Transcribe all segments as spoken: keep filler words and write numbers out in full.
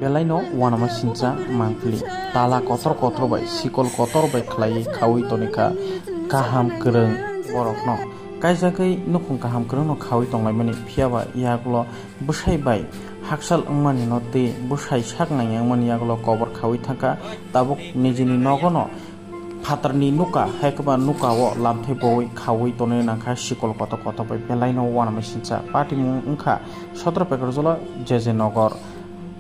Belaino uanama sincha mangpili, tala kotor kotor bai, sikol kotor bai khlaiwi khaui tonikha kaham kwrwng borokno. Kaijagwi nukhung kaham kwrwngno khaui tonglaimani, phiyaba yagulo bwsai bai hakchal wngmanino tei bwsai sak nangya wngmani yagulo kobor khaui thangkha, tabuk nijini nogono phatarni nuka, hai kwba nukao lamthai boui khaui tonwi nangkha sikol kotor kotor bai belaino uanama sincha. Patimung wngkha Sotro Pekarjala, J J Nogor,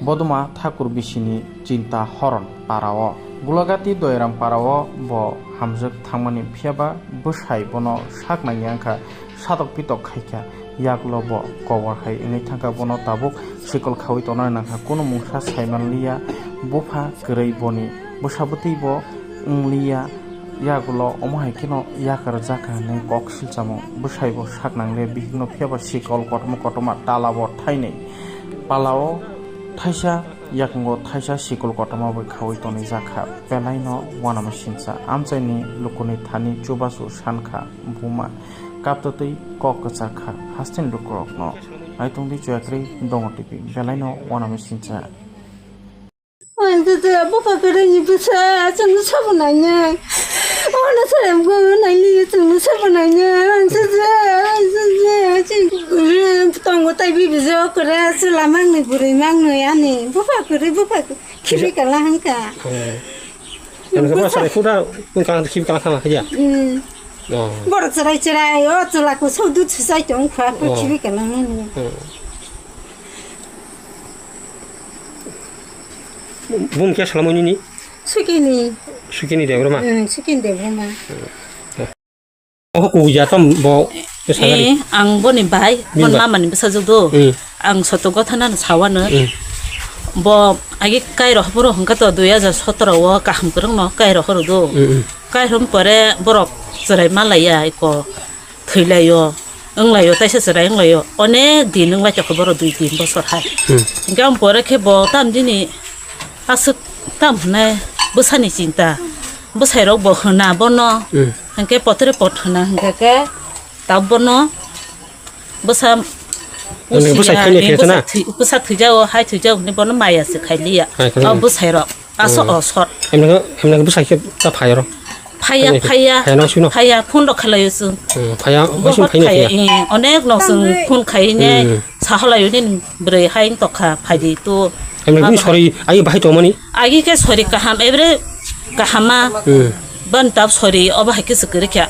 Boduma Thakur bisini Chinta Horon parao. Gulagati Doiram parao bo hamjwk thangmani, phiyaba bwsai bono sak nangya wngkha. Satok pitok khaikha, yagulo bo kobor hai wngwi thangkha, bono tabuk sikol khaui tongnani nangkha, kunu mungsa saimanliya, bupha kwrwi boni bwsa bwtwi bo wngliya, yagulo omo hai kheno yakarjak kha hwnwi kok silchamung. Bwsai bo sak nangliya bihikno, phiyaba sikol kotorma kotorma tala bo thainwi, palao thaisa, yakungo thaisa sikol kotorma bai khaui tonwi jak kha, belaino uanama sincha. Amchaini lukurokni thani chubachu san kha, buma kaptwi kok kwchar kha, hasteni lukurokno naitongdi chuyakrwi dongo tipi, belaino uanama sincha. Ang tete bupha kwrwini bwsa chwngno sabo nainai. Ono sare mukha nainai chwngno sabo nainai. Ang tete, ang tete, chwng tongo tai bibi jo kwrwi chwla mangni bwrwi mangni ani bupha kwrwi bupha khibi kala hangka. Ang khe bwsa sarai khuda wngkha, khibi kala khana khaja. Hmm. Oh. Borok chwrai chwrai o chwla kusuk dud susai tong kha, oh, khibi kala hangni. Oh. Bum khe salamo nini? Sukini. Sukini Debbarma? Hmm, Sukini Debbarma. Oh, kuya tam bo. Eh, ang boni bai, bini bon bai. Mama ni bwsajwk do. Hmm. Ang soto gotha nang sawano. Hmm. Bo agi kairo haporo hwnkha to dui hajar sotoro o kaham kwrwng no kairo horo do. Hmm, hmm. Kairo pore borok chwrai malaya iko. Thwilaio, wnglaio, taisa chwrai wnglaio, onek din wnglaitokha borok dui tin bosor hai. Hmm. Hwnkhe ang pore khe bo tam jini aswk tam hwnai bwsani chinta, bwsairok bo hwna bono, hmm, hwnkhe potre pot hwna hwnkhe khe tab bono bwsa. Hwnkhe bwsai pusi khaina ani khe bwsa na? Thwi-, bwsa thwijago, hai thwijago hwnwi bono maya se khailiya. Hai, khailiya. O bwsairok. Aso, hmm, o sot. Emne, emne bwsai khe ta phai oro. Phaiya, phaiya. Phaiya no sino. Phaiya, phone rok khalai chwng. Hmm, phaiya, bo oisin hot phaiya phaiya, phaiya. Eh, onek no chwng phone khai ne, hmm, sahalai ni bwrwi hai tokha phaidi to. Emne bini sori, ai bahai tongmani? Agi khe sori kaham, ebre kahama. Hmm. Ban tab sori, obo hai khe swkiri kha.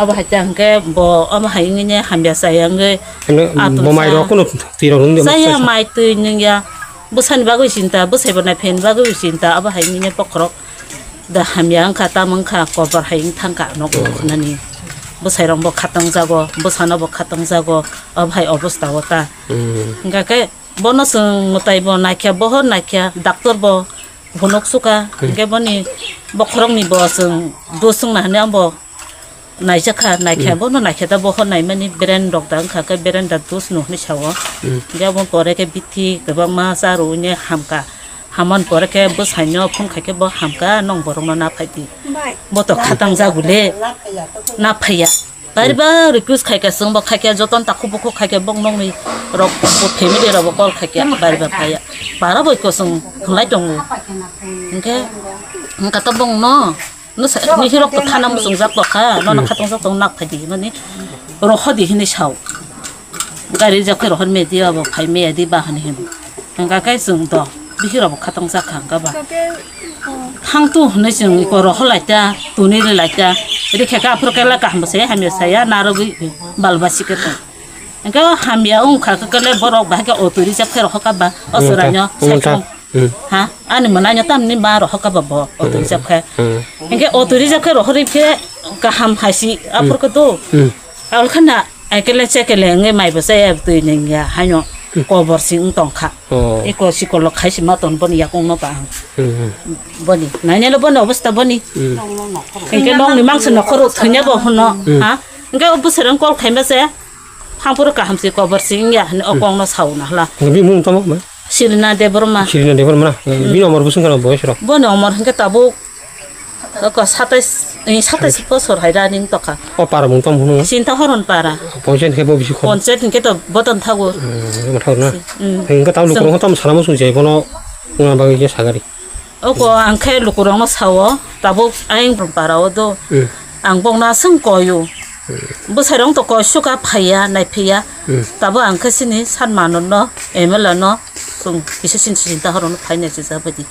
Obo hai ta hwnkhe bo omo hai wngwi ne hamya chaya wngwi. Hino ato bo mai cha. Rok kuno twi rok wngya. Chaya mai twi nungya. Bwsani bagwi chinta, bwsai bo nai phaini bagwi chinta, obo hai wngwi ne bokhorok da hamya wngkha, tamo wngkha, kobor hai wng thangkha, nok, hmm, khwnani. Bwsai rok bo khatang jago, bwsano bo khatang jago, obo hai obosta o ta. Hmm. Hwnkha khe bono chwng mwtai bo naikha, bohor naikha, doctor bo phunuk suka, hmm, hwnkhe boni bokhorok ni bo chwng dos wngna hwnwi abo. Naijakha, naikha, hmm, bono naikha da, bohor naimani brain rok da wngkha khe brain da dos no hwnwi sao. Hmm. Hwnkhe abo pore khe bithi kwbangma cha rwui hamkha. Hamani pore khe bwsaino phone khai khe bo hamkha, nong borokno na phai di. Bo to khatang jagule, na phaiya. Bari ba request khai kha chwng bo khai kha jotono takhuk bukhuk khai kha bong nongni rok bo family rok bo call khai kha bari ba phaiya. Bara bai ko chwng khwlai tongo. Hwnkhe, hwnkha to bongno. Nwsa, nihirok to thana muchungjak tokha, nono khatungjak tong nak phaidi hinmani, rohor di hinwi sao. Gari rijak khe rohor media bo phai meya di ba hinwi hino. Hwnkha khe chwng to, bihirok bo khatungjak kha hwnkha ba. Thang tu hinwi chwng iko rohor lai ta, tuni ri lai ta. Rikhe khe aphuru khe la kaham bo saya, hamya saya, narwgwi bal basi khe tong. Hwnkhe o hamya wngkha khe kele borok bahai khe auto rijak khe rohor kha ba, o chwraino, hmm, saikung. Hmm. Ha, ani mwnaino tamni ma rohor kha ba bo, auto rijak khe. Hmm. Hwnkhe auto rijak khe rohor ri khe kaham hai si, hmm, aphuru khe do. Hmm. Aboni khe na, ekele chekele wngwi mai bo chaya twi nungya, haino, hmm, kobor si wng tong kha. Oh. Eko sikolo khai si ma ton boni yakung no ba ang. Hmm, hmm. Boni, nainelo boni obosta boni. Hmm. Hwnkhe nokni mangsa nokhoro thwinyago hwno, hmm, ha? Hwnkhe o bwsarang call khaima se, hangphuru kaham se kobor se wngya hwnwi o, hmm, kokno sauna hwla. Bini mung tamo ma? Sirina Debbarma. Sirina Debbarma na? Hmm. Bini omor bwswng kano boyes rok? Boni omor hwnkhe tabuk, oko satais, eh, satais bosor hai running tokha. O para mung tamo hwno? Chinta Horon para. Ponchayat hwnkhe bo bisi khorang? Ponchayat hwnkhe to botan thago. Hmm, botan thago na? Hmm. Hwnkhe tabuk lukurok tamo sana muchung je bono. Wngna bagwi khe sagari. Oko ang khe lukurokno sao, tabuk ayang para o do. Hmm. Ang bokna swng koyo. Hmm. Bwsairok to koi suka phaiya, naiphiya. Hmm. Tabuk ang khe sini san manor no, M L A no, swng kisa sin sin ta horo no phaina jesa badi.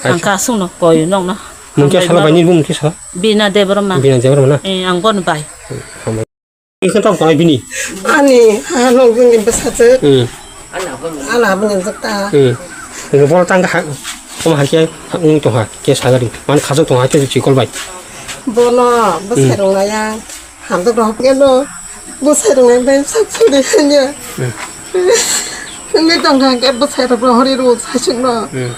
Ang Acha. Kha swng no koyo nokna. Mungkhe Ang sala bai baini mungkhe sala? Bina Debbarma. Bina Debbarma na? Eh, ang bon bai. Hmm. Ikhe tong tongnai bini. Ani ha nong bini bwsajwk. Hmm. Ana bini jwk ta. Hmm. Ikhe bono tang ha, omo hai khe wng tong ha, khe sagari. Man khajak tong ha, khe chikol bai. Bono bwsai Hmm. rok nai ya. Hamjak rok hapkhe no. Bwsai rok nai bai sak suri hanya. Hmm. Wngwi tong kha khe bwsai rok rohori rw saichung no. Hmm.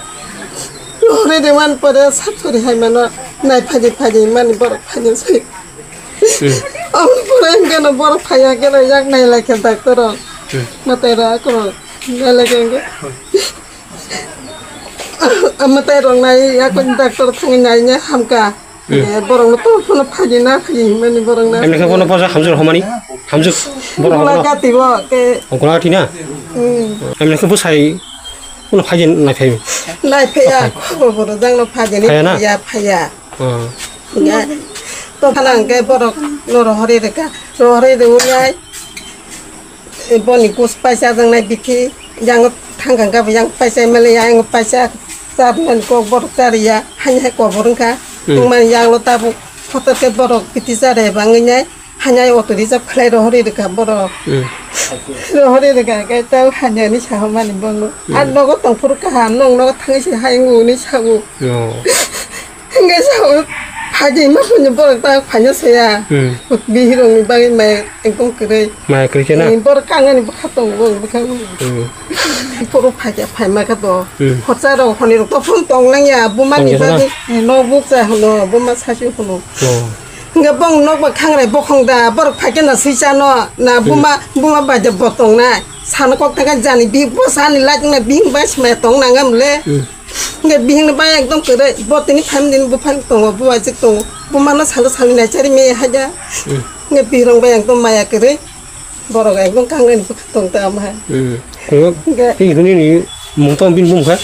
Rohori de man pore sak suri hai mano. Nai phaidi phaidi mani borok phaidi sai. Hmm. Aboni pore hwnkhe no borok phaiya khe no yak nai lai khe doctor o. Hmm. Mwtai rok akwrwng nai lai khe hwnkhe. Mwtai rok nai yak doctor thangwi nai ne hamkha. Hmm. Eh, borok no tong phano phaidi na phaidi hinmani borok na. Emne khe bono poja hamjwk homani? Hamjwk borok Gulagati bo ke. O, Gulagati na? Hmm. Emne khe bwsai bono phaidi nai phai. Nai phaiya, Phai. Khobor borok jang no phaidi ni Phaiya na? Phaiya, phaiya. Hmm. Ya. To phala hwnkhe borok no rohori rwkha. Rohori rwnai. Boni kus paisa jangnai bithi. Yang thangkang kabo yang paisa mele yang paisa. Chapnani kok borok chariya. Hani hai kobor wngkha. Hmm. Tongmani yang lo tabuk. Hotor khe borok bithi chare bangwi nai. Hani hai auto reserve khlai rohori rwkha borok. Hmm. Rohori rwkha khe tei hani ani sahomani bono. Hmm. Ar nogo tongphuru kaham nong nogo thangwi se hai wngwi sao. Oh. Hingke sao, phaidi ma phunyo borok ta phaina saya. Hmm. Bihirongni bagwi maya ekdom kwrwi. Maya kwrwi khe na? Eh, borok kangani bwkha tongo, bwkha. Hmm. Borok phaikha, phaima khe to. Hmm. Khorcha rok hwnwi rok to phone tong langya, buma ni Tong khe na? Bagwi, eh, nok bukcha hwno, buma sasu hwno. Oh. Hingke bong nok ba khangrai bokhong da, borok phaikhe na sui chano, na Hmm. buma, buma bai de bo tong na. Sano kok thangkha jani bihik bo sani light wngna bihik bai se maya tong nang am le. Hmm. Hingke bihikni bai ekdom kwrwi, bo tini phaimani buphang tongo, bubaijwk tongo, bumano salo salni naisari me haida. Hmm. Hingke bihrong bai ekdom maya kwrwi, borok ekdom kangnani bwkha tong ta ama hai. Hmm. Hingke Hingke bini ni mung tong bini bumung kha?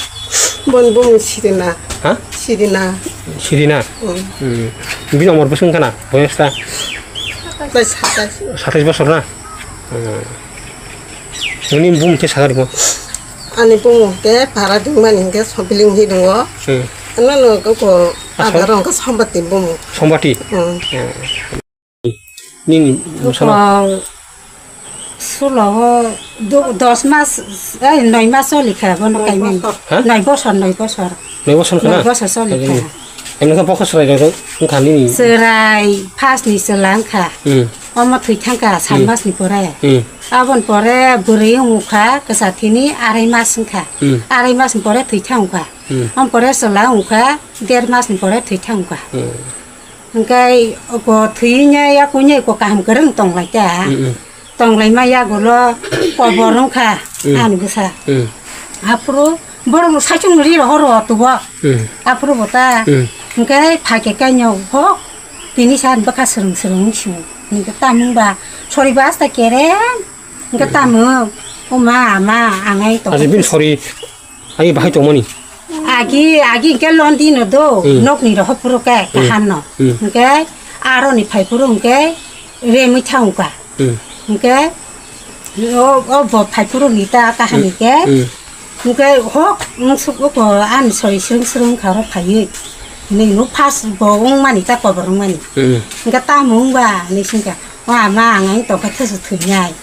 Boni bumung Sirina. Ha? Sirina. Sirina? Hmm. Hmm. Bini umor bwswk wngkha na? Boyos ta? Satais, satais. Satais bosor na? Hmm. Nini bumung khe sakha rimo? Ani bumung khe para dingmani hingke sopiling hi dungo. Hmm. Ano no ko ko Asal? Adaro hingke sombati bumung. Sombati? Hmm. Hmm. Nini bwsano? Ko sulo o du-, dos mas, ai, noi mas choli kha bono Noi kaimani. Bosor. Ha? Noi bosor, noi bosor. Noi bosor kha na? Noi bosor choli kha. Emne khe bokha chwrai rok wngkha nini? Chwrai first ni chwla wngkha. Hmm. Omo thwi thangkha sat Hmm. mas ni pore. Hmm. Aboni pore bwrwi wngkha kwchar thini arai mas wngkha. Hmm. Arai mas ni pore thwi thangkha. Hmm. Omo pore chwla wngkha der mas ni pore thwi thangkha. Hmm. Hingke oko thwi nya ya kunya oko kaham kwrwng tong lai ta. Hmm, hmm. Tong lai ma yagulo kobor wngkha Hmm. ani bwsa. Hmm. Aphuru borok saichung ri rohor ro tubo. Hmm. Aphuru bo ta. Hmm. Hingke phaikhe kainyo hok tini san bwkha swrwng swrwng wngsi. Hingke tamung ba sori ba asta kerem. Hingke tamung o ma ma angai to. Aji bin sori ai bahai tongmani. Agi agi hingke londi no do Hmm. nokni rohor phuru ke Hmm. kaham no. Hmm. Hingke aroni phai phuru hingke remwi thangkha. Hmm. Hingke o, o bo phaiphuru ni ta kahani Hmm. Ke. Hmm. Hingke hok wngsuk uko ani sori srwng srwng kha oro phaiwi. Nini no first bo wngmani ta kobor wngmani. Hmm. Hingke tamo wngba ni singka. O ama ang ang tongkha thusu thwinai.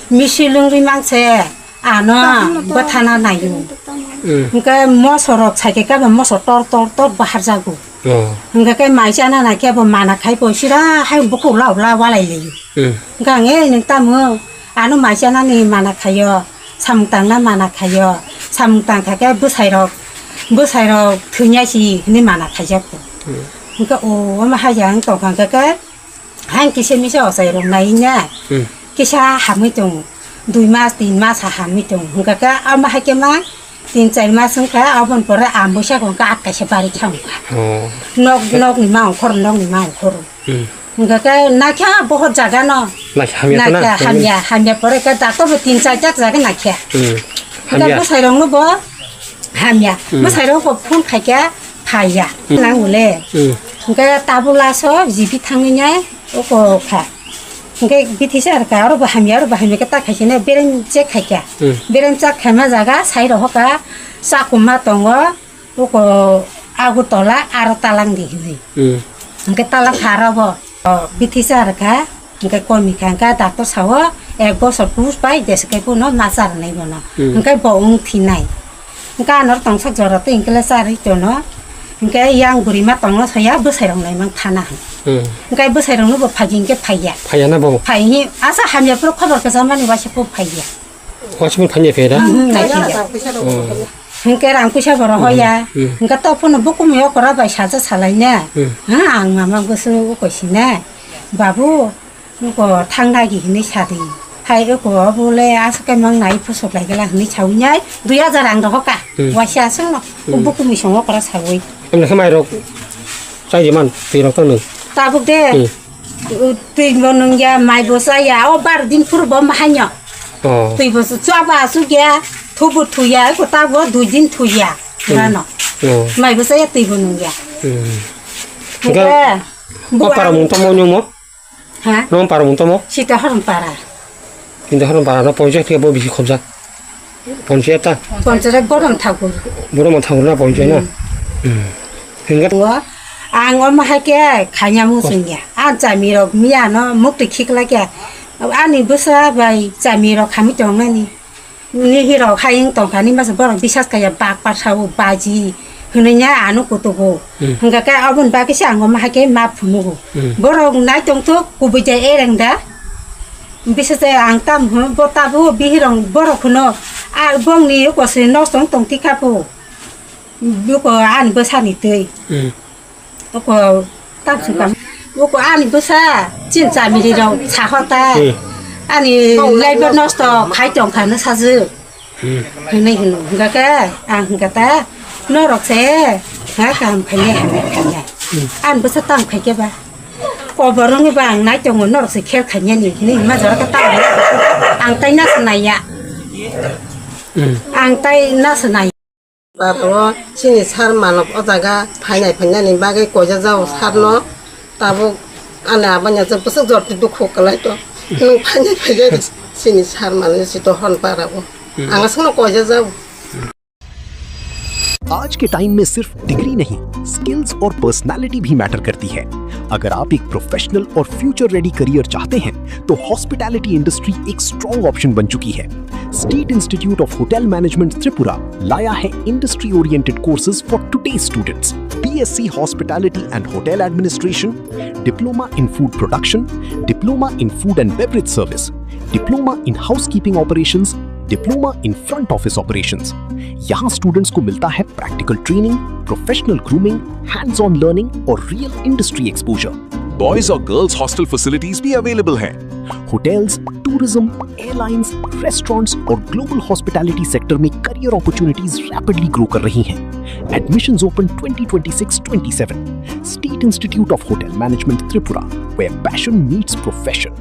Misil wngwi mangse ano Tamo to bwthana naio. Tamo. Hmm. Hingke moso rok saikhe kebo moso tor tor tor baharjago. Oh. Hingke ke mai chana naikhe bo mana khai bo sira hai bukhuk lao lao walai laio. Hmm. Hingke ang, "Ei, nwng tamo? Ano mai chanani mana khaio, samung tangna mana khaio, samung tang kha khe bwsai rok, bwsai rok thwinai si," hinwi mana khaijak bo. Hmm. Hingke o, omo hai jang tong kha hingke ke, hai kisa misa ochai rok nai na, Hmm. kisa hamwi tongo, dui mas, tin mas ha hamwi tongo. Hingke ke omo hai khe ma, Tin char mas wngkha, aboni pore ang bwsakhe wngkha, at kaisa bari khe wngkha. Oh. Nok, nokni ma ongkhor, nokni ma ongkhor. Hmm. Hingkha khe naikha bohor jaga no. Naikha hamya to na? Naikha hamya, hamya pore khe doctor bo tin char ta jaga naikha. Hmm. Hingkha hamya. Bwsai rok no bo Hamya. Hmm. Bwsai rok phone khaikha phaiya. Hmm. Nang ule. Hmm. Hwnkhe tabuk last o G P thangwi nai oko kha. Hwnkhe bithi sa rwkha, oro bo hamya, oro bo hamya khe ta khaikhe nai bereng check khaikha. Hmm. Bereng check khaima jaga sai rok hoka chakuma tongo. Oko Agartala aro talang di hinwi. Hmm. Hwnkhe talang kha aro bo, o, bithi sa rwkha, hwnkhe komi kha, hwnkhe doctor sao, ek bosor pus bai desa khe bono ma cha rwnai bono. Hmm. Hwnkhe bo wng thinai. Hwnkhe anor tongsak jora tei hwnkhe le cha rwi tono. Hwnkhe yang bwrwi ma tongno soya bwsai rok nai mang thana hwn. Hmm. Hwnkhe bwsai rok no bo phaji hwnkhe phaiya. Phaiya na bo? Phai hi asa hamya phuru khobor kwcham mani waisa phuru phaiya. Waisa phuru phaiya phaiya da? Hmm, nai phaiya. Hmm. Hwnkhe rang puisa bo rohoya. Hmm. Hwnkhe to phano bukum yo kora bai saja salai na. Hmm. Ha, ang mama gosu uko sina. Babu, uko thang nai di hinwi sadi. Hai uko bole aswk mang nai pusuk lai gela hinwi sawi nai. Dui hajar ang rohoka. Hmm. Waisa aswk no. Hmm. Bukum ni songo kora sawi. Emne khe mai rok chai di man, twi rok tang nung. Tabuk de. Hmm. Twi bo nung ya, mai bo cha ya. O bar din phuru bo ma haino. Oh. Twi bo chwa ba aswk ya. Thu bo thu ya. Ko ta bo dui din thu ya. Hmm. Rano. Oh. Mai bo cha ya, twi bo nung ya. Hmm. Hwnkhe Hwnkhe, o para mung tamo nung mo? Ha? Nung para mung tamo? Sita Horom para. Kintu Horom para no ponchayat ke bo bisi khobjak. Ponchayat ta? Ponchayat Borom Thakur. Borom Thakur na ponchayat na? Hmm. Hmm. Hingga Wo, ang o mahai ke khanya mu Oh. sungya. Ang chami rok miya no mukti khikla ke. Ani bwsa bai chami rok khami tong nani. Ni hiro hai wng tong kha ni masa borok bisas kaya bak par sao baji. Hwnwi nya ano kutugo. Hmm. Hingga ke aboni bagwi se ang o mahai ke ma phunugo. Hmm. Borok nai tong thok kubui jai ereng da. Bisa se ang tam hwn, bo tabo bihirong borok hwno, a bongni uko se nosto wng tong tikha po. Uko ani bwsani twi. Hmm. Uko tam sung kam. Uko ani bwsa chin chamiri rok saho ta. Hmm. Ani laibo nosto khai tong kha no sajwk. Hmm. Hwnwi hwno. Hwnkha khe ang hwnkha ta norok se ha kaham khainai hamya khainai. Hmm. Ani bwsa tam khai khe ba. Koborokni ba ang nai tongo, norok se khel khainani hinwi hwnma jora khe tamo ang tai na swnaiya. Hmm. Ang tai na swnai. Baro chini sar manok o jaga phainai phainani bagwi koija jao sarno tabuk ani abanya je bwswk jorti dukhu kwlai to. Nwng phainai phainai chini sar manok si to hon para bo. Hmm. Ang aswkno koija jao. आज के टाइम में सिर्फ डिग्री नहीं, स्किल्स और पर्सनालिटी भी मैटर करती है। अगर आप एक प्रोफेशनल और फ्यूचर रेडी करियर चाहते हैं, तो हॉस्पिटैलिटी इंडस्ट्री एक स्ट्रॉन्ग ऑप्शन बन चुकी है। State institute of hotel management Tripura लाया है industry oriented courses for today's students. B S C Hospitality and Hotel Administration, Diploma in Food Production, Diploma in Food and Beverage Service, Diploma in Housekeeping Operations, Diploma in Front Office Operations। यहाँ स्टूडेंट्स को मिलता है practical training, professional grooming, hands on learning और real industry exposure. Boys और girls hostel facilities भी अवेलेबल हैं। Hotels, tourism, airlines, restaurants और global hospitality sector में करियर अपॉर्चुनिटीज रैपिडली ग्रो कर रही हैं। Admissions open twenty twenty-six twenty-seven। State Institute of Hotel Management Tripura, where passion meets profession।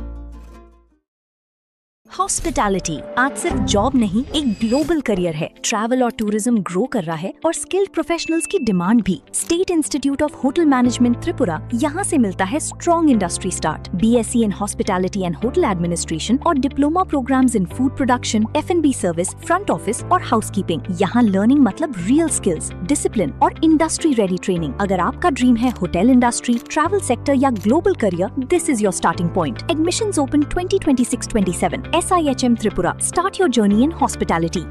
Hospitality आज सिर्फ जॉब नहीं, एक ग्लोबल करियर है। ट्रैवल और टूरिज्म ग्रो कर रहा है और स्किल्ड प्रोफेशनल्स की डिमांड भी। State institute of hotel management Tripura, यहाँ से मिलता है strong industry start. B S C in Hospitality and Hotel Administration और diploma programmes in food production, F and B service, front office और हाउसकीपिंग। यहाँ learning मतलब रियल स्किल्स, डिसिप्लिन और industry ready training. अगर आपका ड्रीम है होटल इंडस्ट्री, ट्रैवल सेक्टर या global career, this is your starting point। Admissions open twenty twenty-six twenty-seven। S I H M Tripura, start your journey in hospitality।